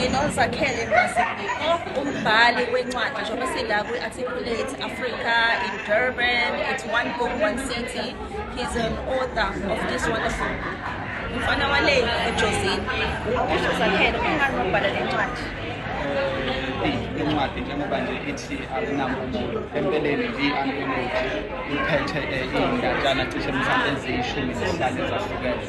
SinoZakhele Mazibuko, umbhali wencwadi, njengoba sila kwi-Articulate Africa in Durban. It's One Book, One City. He's an author of this wonderful book, Umfana Wale eJozini. Usho Zakhele, kungani wabhala le ncwadi? Incwadi njengoba nje ithi Akunamphumulo, empeleni nje i-anthology iphethe iy'ndatshana cishe mhlawumbe eziyi-15 ezahlukene.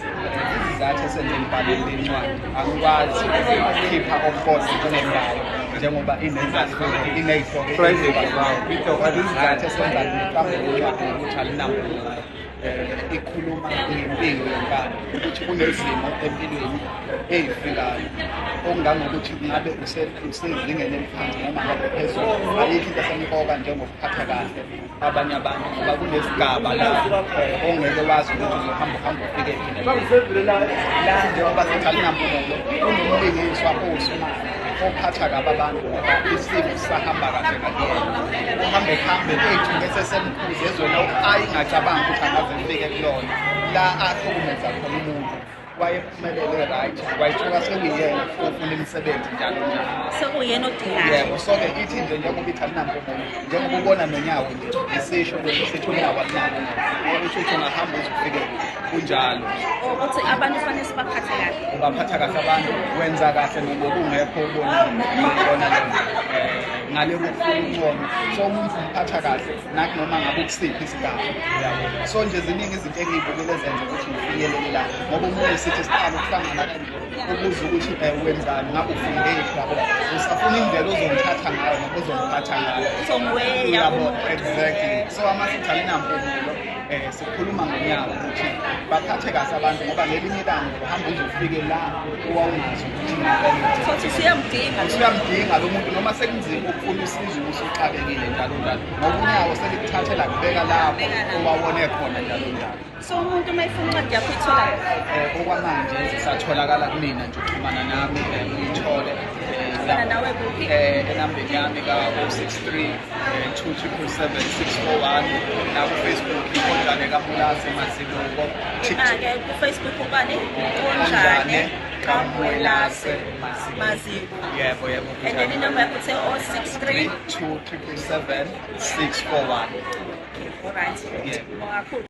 Isizathu esenze ngibhale le ncwadi, angikwazi ukukhipha okukodwa njengendawo njengoba inezahluko, iney'hloko ezihlukene. Isizathu esenza ngiqambe le ncwadi ukuthi alinamphumulo, ikhuluma ngempilo yonkana, ukuthi kunezimo empilweni ey'fikayo okungangokuthi ngabe usezingeni eliphansi noma ngabe phezulu, ayikho into esemqoka njengokuphatha kahle abanye abantu, ngoba kunesigaba la ongeke wazi ukuthi uzohamba uhambe ufike phi. La njengoba sithi alinamphumulo, kunomlingiswa owuSimanga ophatha kabi abantu ngoba isimo sisahamba kahle ngakuyena, uhambe kuhambe ey'thuke sesemkhuze ezweni ayingacabanga ukuthi angaze kufike kulona la ahlukumeza khona umuntu. Wayephumelele, right, wayithola sekuyena ofuna imisebenzi njalo njalo. Sekuyena odingayo. Yebo. So-ke ithi nje njengoba ithi alinamphumulo, njengoba ubona nonyawo nje, isisho lesi sithi unyawo alinamphumulo, ukuthi uthi ungahamba uze ufike kunjalo. Ukuthi abantu fanele sibaphathe kahle. Ubaphatha kahle abantu, wenza kahle noma kungekho ubona lona ngale kokufuna uncono. So umuntu umphatha kahle naku noma ngabe ukusiphi isigaba, yabo. So nje ziningi izinto engiy'bukile ezenza ukuthi ngifinyelele la, ngoba umuntu sithi siqala ukuhlangana kanje, ubuze ukuthi wenzani, ngabe ufundephi, yabo, usafuna indlela ozongithatha ngayo noma ozongiphatha ngayo. Uzomweya. Uyabo, exactly. So amasithi alinamphumulo, sikhuluma ngonyawo ukuthi baphathe kahle abantu, ngoba ngelinye ilanga uhamba uze ufike la owawungazi ukuthi ngempela Sothi usuyamdinga. Usuyamdinga lo muntu, noma sekunzima ukufuna usizo, usuxakekile njalo njalo, ngoba unyawo selikuthathela kubeka lapho owawone khona njalo njalo. So umuntu uma efuna incwadi yakho uyithola? Okwamanje zisatholakala kumina nje, uxhumana nami uyithole. Xhumana nawe kuphi? Enambeni yami ka-063 277 641, naku-Facebook iNkonjane kaMwelase Mazibuko. Ima-ke ku-Facebook ubani? Nkonjane Nkonjane kaMwelase kaMwelase Mazibuko. Mazibuko. Yebo. And then inamba yakho uthe 063 277 641. Alright. Yebo. Kakhulu.